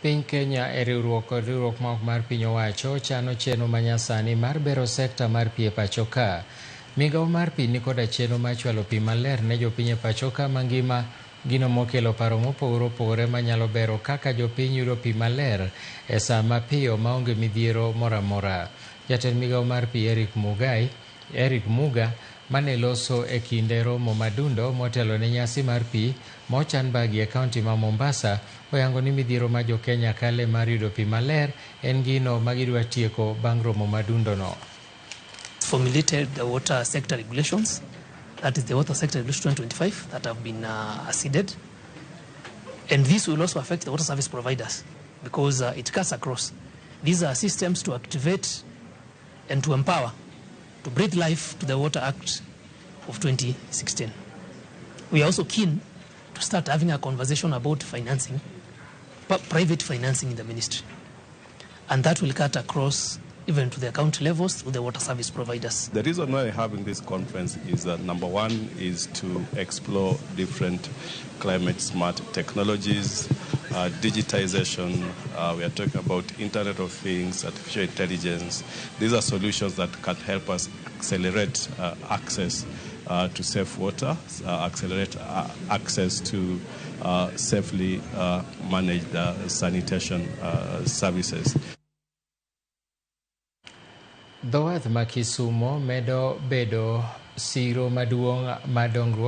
Piny Kenya e riwruok kod riwruok ma ok mar piny owacho chano chenro manyasani mar bero sekta mar pi e pacho ka. Migawo mar pi nikoda chenro mar chwalo pi maler ne jopiny e pacho ka mangima, gino mokelo paro mopogore opogore manyalo bero kaka jopiny yudo pi maler e saa mapiyo maonge midhiero moro amora. Jatend migawo mar pi Eric Muga mane loso e kinde romo madundo motelo ne nyasi mar pi mochan bagi e kaunti ma Mombasa oyango ni midhiero ma jokenya kale mar yudo pi maler en gino ma gidwa tieko bang' romo madundo no. Formulated the water sector regulations, that is the Water Sector Regulation 2025 that have been acceded. And this will also affect the water service providers because it cuts across. These are systems to activate and to empower, to breathe life to the Water Act of 2016. We are also keen to start having a conversation about financing, private financing in the ministry. And that will cut across even to the county levels through the water service providers. The reason why we're having this conference is that number one is to explore different climate smart technologies, digitization, we are talking about Internet of Things, artificial intelligence. These are solutions that can help us accelerate access to safe water, accelerate access to safely managed sanitation services. Dho wath ma Kisumo medo bedo siro maduong' mar dongruok.